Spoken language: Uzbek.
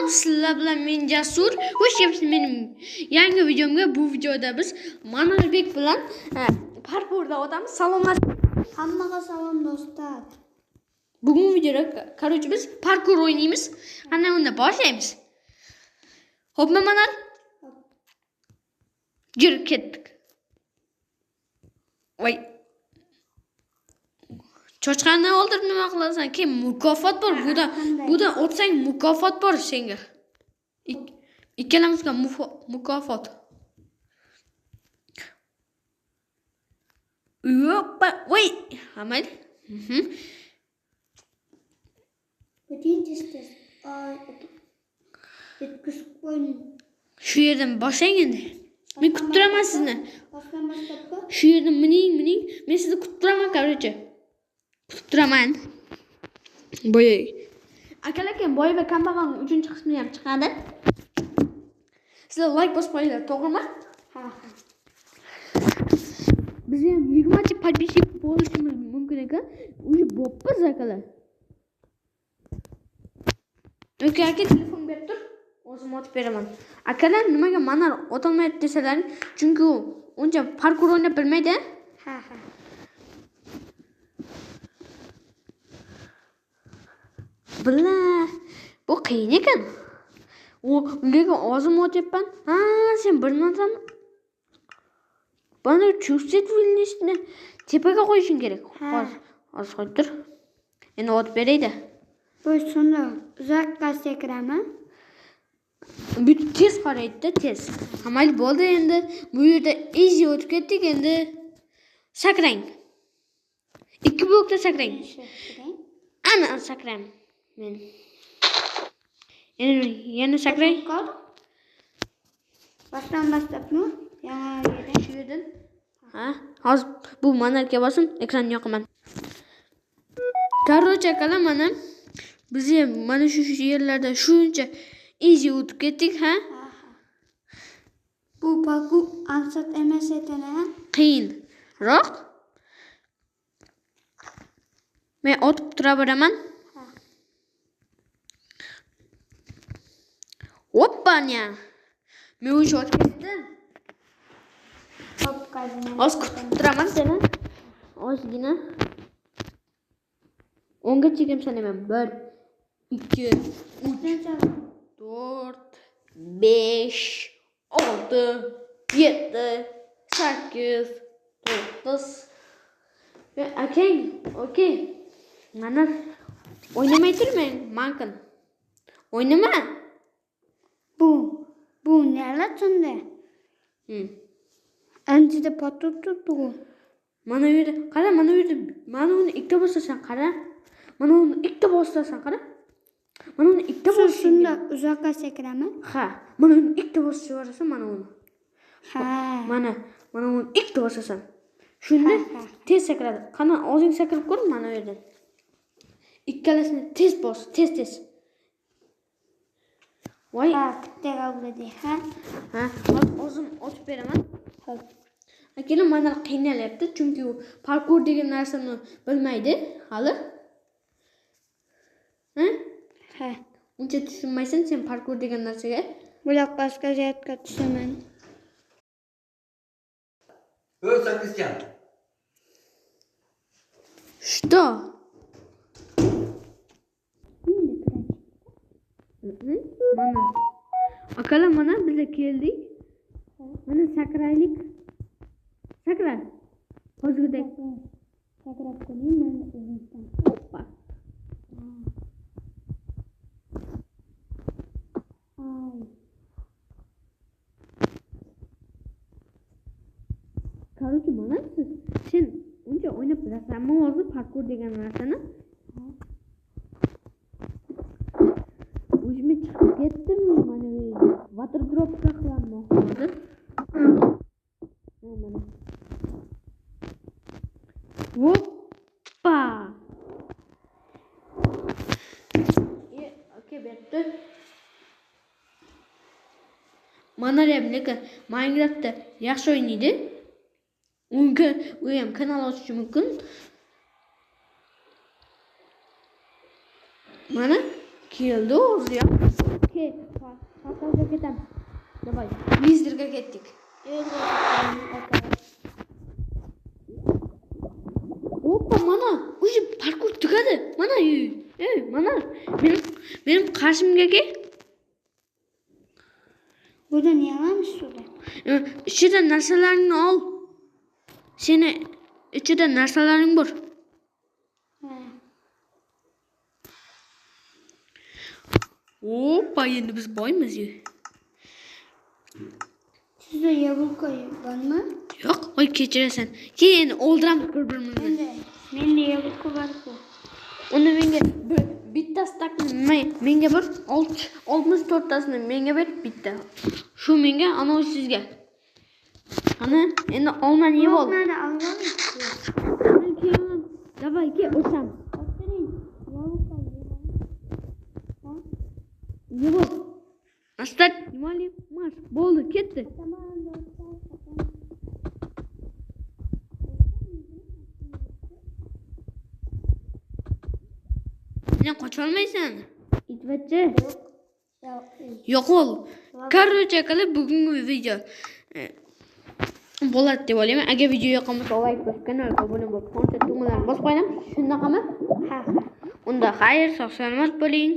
Salom, sizlar bilan men Jasur. Xush kelibsiz mening yangi videomga. Bu videoda biz Manarbek bilan parkurda o'tamiz. Salomlar. Hammaga salom do'stlar. Bugun videoda короче biz parkur o'ynaymiz. Ana unda boshlaymiz. Xo'pmi Manar? Yurib ketdik. Voy. Cho'chqani o'ldirib nima qilasan? Keyin mukofot bor. Budan o'tsang mukofot bor senga. Ikkalamizga mukofot. Hoppa, voy. Ha, mayli. Shu yerdan boshlang endi. Men kutib turaman sizni. Shu yerdan mining. Men sizni kutib turaman, короче. Kutib turaman. Boy. Akalar, boy va kambag'alning 3-qismi ham chiqadi. Sizlar like bosib qo'yinglar, to'g'rimi? Ha. Biz ham 20 подписчик bo'lishimiz mumkin ekan. Уже bo'pmiz akalar. Okey, aka, telefon berib tur. O'zim otib beraman. Akalar, nimaga Manar otolmayapti desalaring, chunki u uncha parkur o'ynab bilmaydi. Ha, ha. Bila, bu qiyin ekan. U lekin o'zim otyapman. Ha, sen bir narsani bana чувствительностьni tepaga qo'yishing kerak. Hozir qo'yib tur. Endi otib beraydi. Bu shuni uzoqqa sakraman. Bütün tez qaraydi-da, tez. Ha, mayli bo'ldi endi. Bu yerda easy o'tib ketdik, endi sakrang. 2 blokda sakrang. Ana sakrang. Men. Yana sakrang. Boshdan boshlabmi? Yangi shu yerdan. Ha, hozir bu Manarga bosim, ekranni yoqaman. Короче, akalar, mana biz ham mana shu yerlarda shuncha easy o'tib ketdik, ha? Bu parkur ansat emas ekan, ha? Qiyinroq. Men otib turaveraman. Hoppa-nya. Men o'sha otib ketdim. Hozir kutib turaman seni. Ozgina. 10gacha kim sanayman. 1 2 3 4 5 6 7 8 9. Okey, okey. Mana o'ynamay turmang, mankin. O'ynama. Bu nelar shunda? Anchada patib turibdi-ku. Mana u yerda, qara, mana u yerda, mana uni ikkita bosasan, qara. Mana uni ikkita bosasan, qara. Mana uni ikkita bosib shunda uzoqqa sakraman. Ha, mana uni ikkita bosib yuborasan, mana uni. Ha. Mana uni ikkita bosasan. Shunda tez sakradi. Qani, o'zing sakrab ko'r mana u yerdan. Ikkalasini tez bos, tez. Voy. Ha, bitta qoldi, ha. Ha, hozir o'zim otib beraman. Xo'p. Akalar, mana qiynalyapti, chunki u parkur degan narsani bilmaydi hali. Ha? Ha. Uncha tushunmaysan sen parkur degan narsaga. Buloq boshqa joyga tushaman. O'z sakizga. Что? Mana. Akalar, mana biz keldik. Mana sakraylik. Sakra. Hozirgidek. Sakrab qo'ying, men o'zimdan. Hoppa. Короче, mana siz sen uncha o'ynab bilasanmi hozir parkur degan narsani? O'zim chiqib ketdim, mana bu water dropga qilaman hozir. Mana. Hoppa. Okey, berdi. Manar ham lekin Minecraftda yaxshi o'ynaydi. Unga u ham kanal ochishi mumkin. Mana Keldi o'zi ham. Kel, portalga ketamiz. Давай, Mizdirga ketdik. Опа, mana, уже parkur tugadi. Mana, ey, mana. Benim qarshimga kel. Burada ne yalanmış şurada? Ichida narsalaringni ol. Seni ichida narsalaring bor. Ha. Опа, endi biz boymiz. Sizda yabloko bormi? Yo'q, voy kechirasan. Keyin o'ldiramiz bir-birimizni. Menda yabloko bor-ku. Uni menga bitta stakni menga bir 64tasini menga ber bitta. Shu menga, ana u sizga. Ana endi olmani yeb ol. Bloklarni olganmi? Keyin давай kel o'samiz. Otiring. Yabloko yeb. Yeb ol. Astat, nimali marsh bo'ldi, ketdi. Tamam do'stlar. Tamam. Sen qocholmaysan. Itvachi. Yo'q. Yo'q ol. Короче, akalar, bugungi video bo'ladi deb o'ylayman. Agar video yoqqan bo'lsa, like bosib, kanalga obuna bo'lib, qo'ng'iroq tugmalarini bosib qo'ying. Shundaqami? Ha. Unda xayr, sog' salomat bo'ling.